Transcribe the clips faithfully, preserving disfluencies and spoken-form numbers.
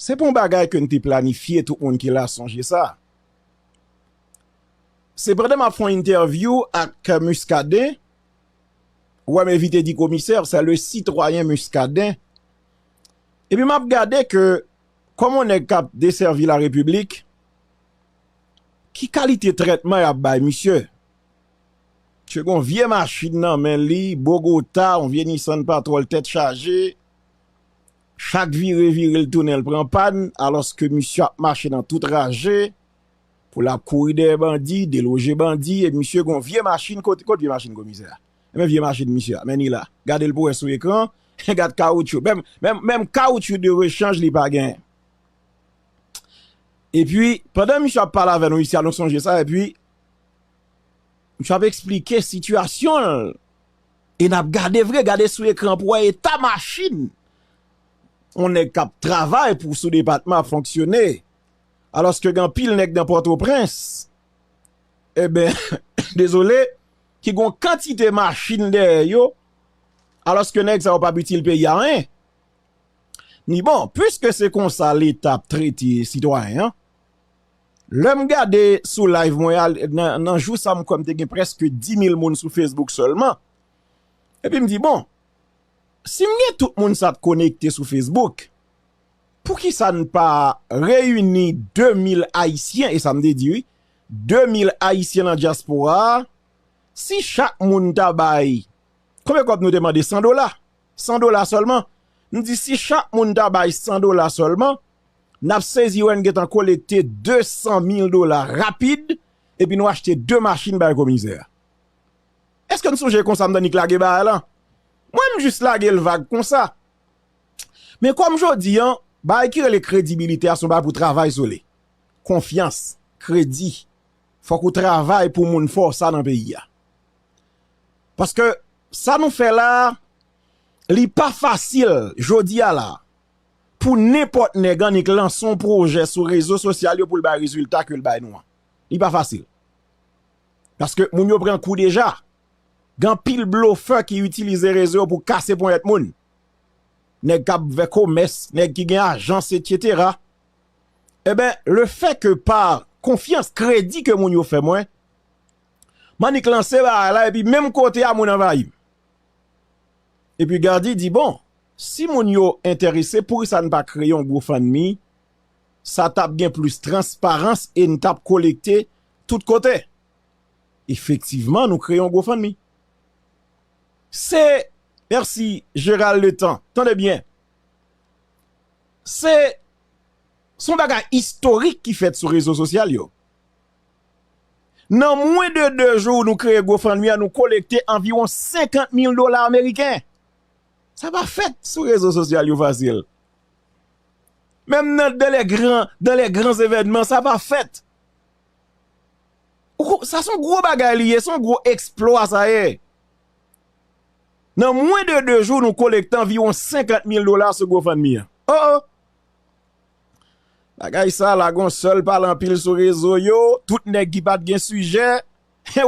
Se pa yon bagay ke n te planifye, tout moun ki la sonje sa. Se pandan m ap fè yon entèvyou ak Muscadin, ou wè m evite di komisè, se le sitwayen Muscadin. Epi m ap gade ke, kòm yon nèg k ap desèvi la Repiblik, ki kalite trètman y ap bay misye? Misye gon vye machin nan men li, Bogota, yon vye Nissan Patrol tèt chaje. Chak vire, vire, l tounen, l pran pàn, alòske misye ap mache nan tout raje, pou l ap kouri dèyè bandi, deloje bandi, e misye gon vye machin, kote, kote vye machin komisè a? Enben, vye machin misye a, men li la. Gade l pou wè sou ekran, gad kawoutchou. Menm, menm, menm kawoutchou de rechanj li pa genyen. Epi, pandan misye ap pale avè nou isi a, nou sonje sa, epi, misye ap eksplike sitiyasyon l. E n ap gade vre, gade sou ekran pou wè eta machin yon nèg k ap travay pou sou depatman ap fonksyone. Alòske gen anpil nèg nan Pòtoprens, enben, dezole, ki gon kantite machin dèyè yo, alòske nèg sa yo p ap itil peyi a anyen. Ni bon, piske se konsa Leta ap trete sitwayen an, lè m gade sou live mwen a, nan, nan jou sa, m kwè m te gen prèske dis mil moun sou Facebook sèlman. Epi m di, bon, si m gen tout moun sa t konekte sou Facebook, poukisa n pa reyini de mil Ayisyen, e sa m te di wi, de mil Ayisyen nan dyaspora a, si chak moun ta bay, konbyen kòb nou te mande? San dola. San dola sèlman. M di si chak moun ta bay san dola sèlman, n ap sezi wè n gentan kolekte de san mil dola rapid, epi nou achte de machin bay komisè a. Èske n sonje konsa m t annik lage bagay lan? Mwen, m jis lage l vag konsa. Men kòm jodi an, bagay ki rele kredibilite a, se yon bagay pou travay sou li. Konfyans, kredi. Fòk ou travay pou moun fè w sa nan peyi a. Paske sa nou fè la a, li pa fasil, jodi a la, pou nenpòt nèg annik lanse yon pwojè sou rezo sosyal yo pou l bay rezilta ke l bay nou an. Li pa fasil. Paske moun yo pran kou deja. Gen anpil blofè ki itilize rezo yo pou kase ponyèt moun. Nèg k ap fè komès, nèg ki gen ajans, etsetera. Enben, lefètke pa konfyans, kredi ke moun yo fè mwen, m annik lanse bagay la, epi menm kote a, moun anvayi m. Epi Gardy di, bon, si moun yo enterese, poukisa n pa kreye yon GoFundMe? Sa t ap gen plis transparans e n t ap kolekte tout kote. Efektivman, nou kreye yon GoFundMe. Se, mèsi, Gérald Letan. Tande byen. Se, se yon bagay istorik ki fèt sou rezo sosyal yo. Nan mwen de de jou nou kreye GoFundMe a, nou kolekte anviwon senkant mil dola ameriken. Sa pa fèt sou rezo sosyal yo fasil. Menm nan, dans les grands, dans les grands événements, sa pa fèt. Ou ko-, sa se yon gwo bagay li ye, se yon gwo eksplwa sa ye. Nan mwen de de jou, nou kolekte anviwon senkant mil dola sou GoFundMe an. Oh, oh! Bagay sa la gon sèl pale anpil sou rezo yo, tout nèg ki pa t gen sijè,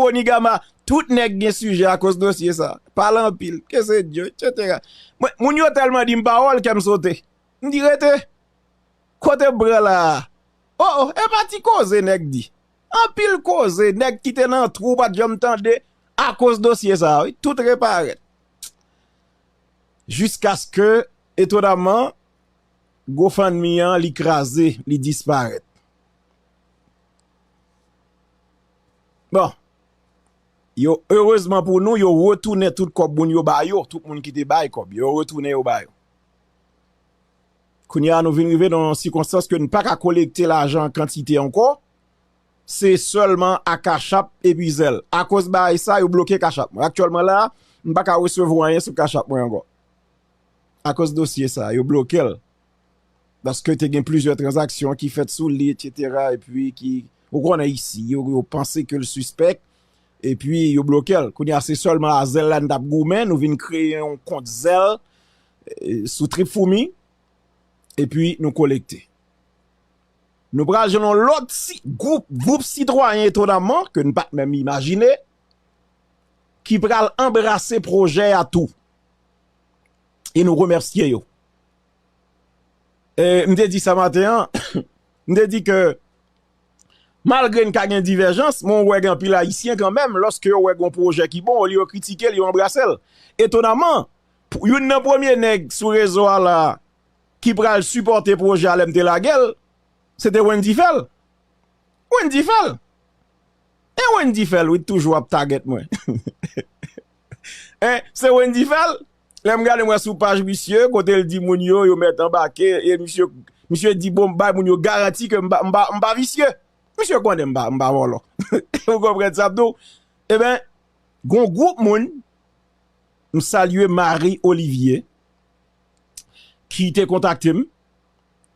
Wonigama, tout nèg gen sijè akoz dosye sa. Pale anpil, ke se Dye, etsetera. Mwen, moun yo tèlman di m pawòl, kè m sote. M di rete. Kote m pran la a? Oh, oh, e pa ti koze nèg di. Anpil koze, nèg ki te nan twou pa t janm tande akoz dosye sa a, wi. Tout reparèt. Jiskaske, etonamman, GoFundMe an, li kraze, li disparèt. Bon, yo, erezman pou nou, yo retounen tout kòb moun yo ba yo, tout moun ki te bay kòb, yo retounen yo ba yo. Kounye a, nou vin rive nan yon sikonstans ke n pa ka kolekte lajan an kantite ankò, se sèlman a Cash App epi Zelle. Akoz bagay sa, yo bloke Cash App mwen. Aktyèlman la, m pa ka resevwa anyen sou Cash App mwen ankò. Akoz dosye sa, yo bloke l. Paske te gen plizyè tranzaksyon ki fèt sou li, etsetera, epi ki, ou konnen isi, yo, yo panse ke l sispèk, epi yo bloke l. Kounye a, se sèlman a Zelle la n t ap goumen, nou vin kreye yon kont Zelle, eh, sou Trip Foumi, epi nou kolekte. Nou pral jwenn yon lòt si-, gwoup, gwoup sitwayen etonamman, ke n pa t menm imajine, ki pral anbrase pwojè a tou. E nou remèsye yo. E, m te di sa maten an, m te di ke malgre n ka gen divèjans, men w wè gen anpil Ayisyen kanmenm, lòske yo wè gen yon pwojè ki bon, olye yo kritike l, yo anbrase l. Etonaman, pou, youn nan premye nèg sou rezo a la ki pral sipòte pwojè a lè m te lage l, se te Wendy Phèl. Wendy Phèl. E Wendy Phèl, wi, toujou ap tagèt mwen. Hein, se Wendy Phèl. Lè m gade mwen sou paj misye, kote l di moun yo, yo mèt anbake, e misye, misye di, bon, m bay moun yo garanti ke m pa, m pa, m pa visye. Misye konnen m pa, m pa vòlò. Ou konprann sa m di w? Eben, gon gwoup moun, m salye Marie Olivier, ki te kontakte m,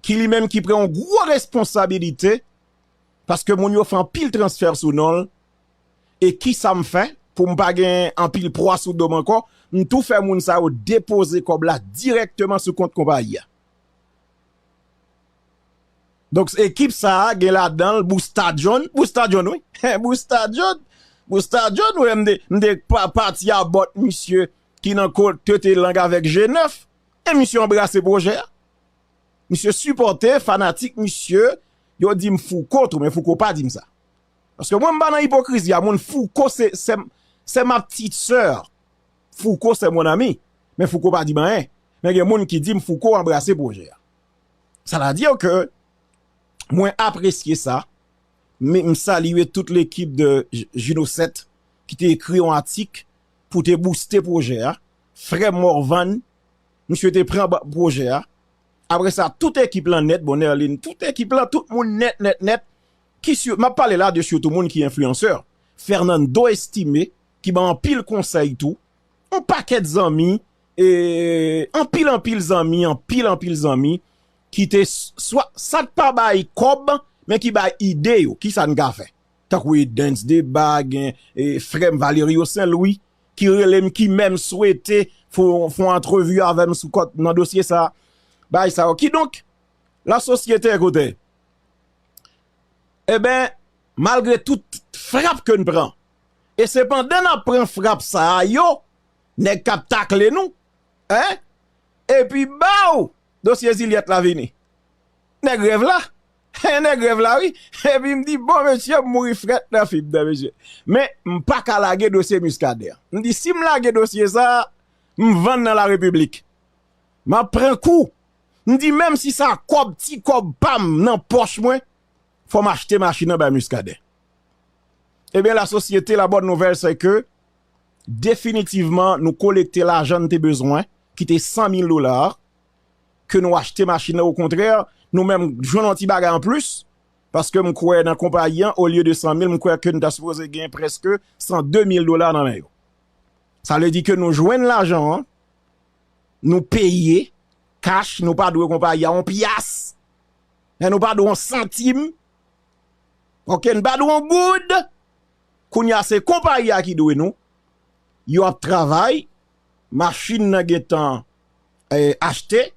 ki li menm ki pran yon gwo responsabilite, paske moun yo fè anpil transfè sou non l, e kisa m fè pou m pa gen anpil pwa sou do m ankò, m tou fè moun sa yo depoze kòb la dirèkteman sou kont konpayi a. Donk, ekip sa a gen ladan l Busta John, Busta John, wi, Busta John, Busta John, wi, m te, m te pa, pati a bòt misye ki nan kote te lang avèk G nèf, e misye anbrase pwojè a. Misye sipòte fanatik misye, yo di m Fouco tou, men Fouco pa di m sa. Paske mwen, m pa nan ipokrizi a, moun Fouco se, se, se ma petite sœur. Fouco c'est mon ami. Men Fouco pa di m anyen. Men gen moun ki di m Fouco anbrase pwojè a. Sa vle di ke mwen apresye sa. M, m salye tout lekip de J-, Juno sèt ki te ekri yon atik pou te bouste pwojè a. Frè Morvan, misye te pran ba-, pwojè a. Apre sa, tout ekip lan nèt, bon, Nerlin, tout ekip lan, tout moun nèt, nèt, nèt, ki si-, m ap pale la de sitou moun ki enfliyansè. Fernando Estimé, ki ban anpil konsèy tou. Yon pakèt zanmi, e, anpil, anpil zanmi, anpil, anpil zanmi, ki te s-, swa, sa t pa bay kòb, men ki bay ide yo, kisa n ka fè. Tankou Edens Deba, gen, e, frè m Valerio Saint Louis, ki rele m, ki menm swete fè, fè yon antrevi avè m sou kòt nan dosye sa. Bagay sa yo. Kidonk, lasosyete, kote, eben, malgre tout frap ke n pran, e se pandan n ap pran frap sa a yo, nèg k ap takle nou, hein? Epi, baw, dosye Zilyèt la vini. Nèg rèv la. Nèg rèv la, wi. Epi m di, bon, mesye, m mouri frèt nan fim nan, mesye. Men, m pa ka lage dosye Muscadin an. M di, si m lage dosye sa, m vann nan larepiblik. M ap pran kou. M di, menm si sa kòb, ti kòb pa m nan pòch mwen, fò m achte machin nan bay Muscadin. Ebyen, lasosyete, la bonne nouvelle, c'est que, definitivman, nou kolekte lajan n te bezwen, ki te san mil dola, ke nou achte machin nan. Okontrè, nou menm jwenn yon ti bagay anplis, paske m kwè nan konpayi an, olye de san mil, m kwè ke n ta sipoze gen prèske san de mil dola nan men yo. Sa vle di ke nou jwenn lajan an, nou peye kach, nou pa dwe konpayi a yon pyas, men nou pa dwe yon santim, oke, nou pa dwe yon goud. Kounye a, se konpayi a ki dwe nou. Yo ap travay, machin nan gentan, eh, achte,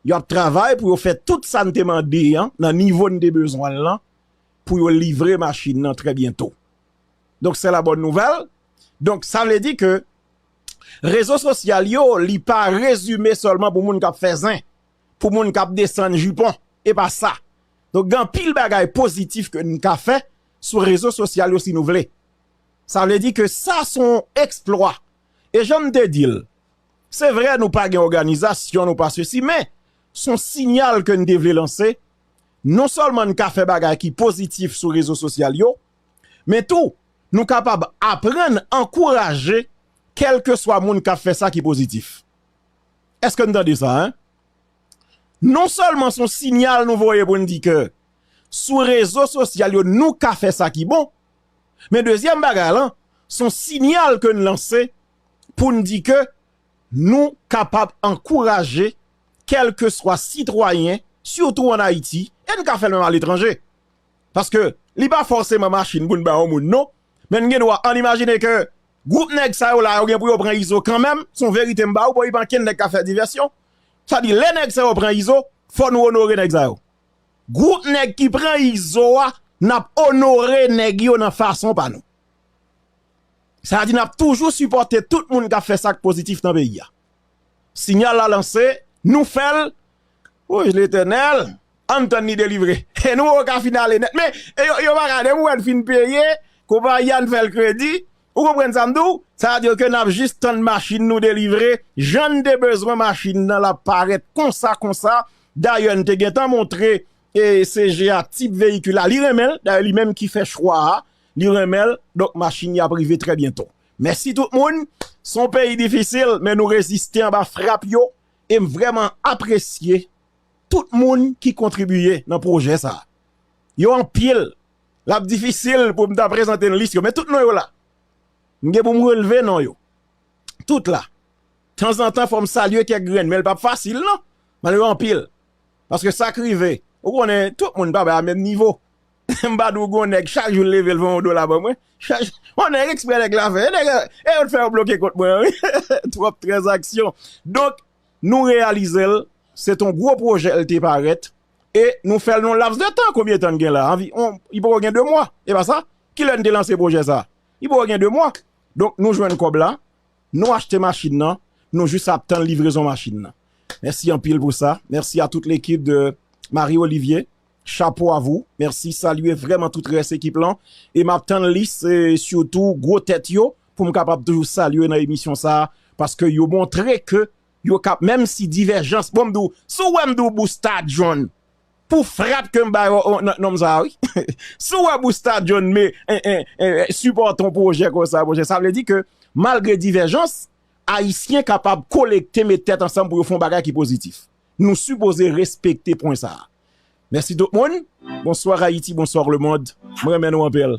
yo ap travay pou yo fè tout sa n te mande an, nan nivo n te bezwen l lan, pou yo livre machin nan trè byento. Donk, se la bonne nouvelle. Donk, sa vle di ke rezo sosyal yo, li pa rezime sèlman pou moun k ap fè zen, pou moun k ap desann jipon. E pa sa. Donk, gen anpil bagay pozitif ke n ka fè sou rezo sosyal yo si nou vle. Sa vle di ke sa se yon eksplwa. E jan m te di l, se vre nou pa gen òganizasyon, nou pa sesi, men se yon siyal ke n te vle lanse. Non sèlman n ka fè bagay ki pozitif sou rezo sosyal yo, men tou, nou kapab aprann ankouraje kèlkeswa moun k ap fè sa ki pozitif. Èske n tande sa, en? Non sèlman se yon siyal nou voye pou n di ke sou rezo sosyal yo, nou ka fè sa ki bon, men dezyèm bagay lan, se yon siyal ke n lanse pou n di ke nou kapab ankouraje kèlkeswa sitwayen, sitou ann Ayiti, e n ka fè l menm aletranje. Paske li pa fòseman machin pou n ba yon moun, non. Men n gen dwa, ann imajine ke gwoup nèg sa yo la, yo gen pou yo pran Izo kanmenm, se yon verite m ba ou, bon, li pa ankenn nèg k ap fè divèsyon. Sa di, lè nèg sa yo pran Izo, fò nou onore nèg sa yo. Gwoup nèg ki pran Izo a, n ap onore nèg yo nan fason pa nou. Sa di n ap toujou sipòte tout moun k ap fè sa k pozitif nan peyi a. Siyal la lanse, nou fè l, Wouj Letènèl, ann tann li delivre. E nou wè w ka fin ale nèt. Men, e yo, yo pa ka, depi w wè n fin peye, konpayi a n fè l kredi, ou konprann sa m di w? Sa vle di ke n ap jis tann machin nou delivre. Jan n te bezwen machin nan, l ap parèt konsa, konsa. Dayè, n te gentan montre e C G a tip veyikil la. Li renmen l. Dayè, li menm ki fè chwa a, li renmen l. Donk, machin y ap rive trè byento. Mèsi tout moun. Se yon peyi difisil, men nou reziste anba frap yo. E m vrèman apresye tout moun ki kontribiye nan pwojè sa a. Yo anpil. L ap difisil pou m ta prezante n lis yo, men tout non yo la. M gen pou m relve non yo. Tout la. Tanzantan, fò m salye kèk grenn, men l p ap fasil, non. Men yo anpil. Paske sa k rive, ou konnen, tout moun pa bay a menm nivo. M pa di w gon nèg, chak jou l leve, l voye yon dola ban mwen. Chak jou, yon nèg eksprè nèg la fè. E nèg, e yo t fè yo bloke kont mwen, wi. Twòp tranzaksyon. Donk, nou reyalize l, se t on gwo pwojè l te parèt, e nou fè l nan laps de tan, konbyen tan n gen la? Anvi, on, li poko gen de mwa, e pa sa? Kilè n te lanse pwojè sa? Li poko gen de mwa. Donk, nou jwenn kòb la, nou achte machin nan, nou jis ap tann livrezon machin nan. Mèsi anpil pou sa. Mèsi a tout lekip de Marie Olivier. Chapo a vou. Mèsi, salye vrèman tout rès ekip lan. E m ap tann lis, e sitou gwo tèt yo, pou m kapab toujou salye nan emisyon sa a, paske yo montre ke yo kap, menm si divèjans, bon, m di w, si w wè m di w Busta John, pou frap ke m bay o, o, nan nonm sa a, wi. Si w wè Busta John, men, en, en, en, sipòte yon pwojè konsa, pwojè, sa vle di ke, malgre divèjans, Ayisyen kapab kolekte, met tèt ansanm pou yo fè yon bagay ki pozitif. Nou sipoze respekte pwen sa a. Mèsi tout moun. Bonsoir Haïti, bonsoir le monde. Mwen renmen nou anpil.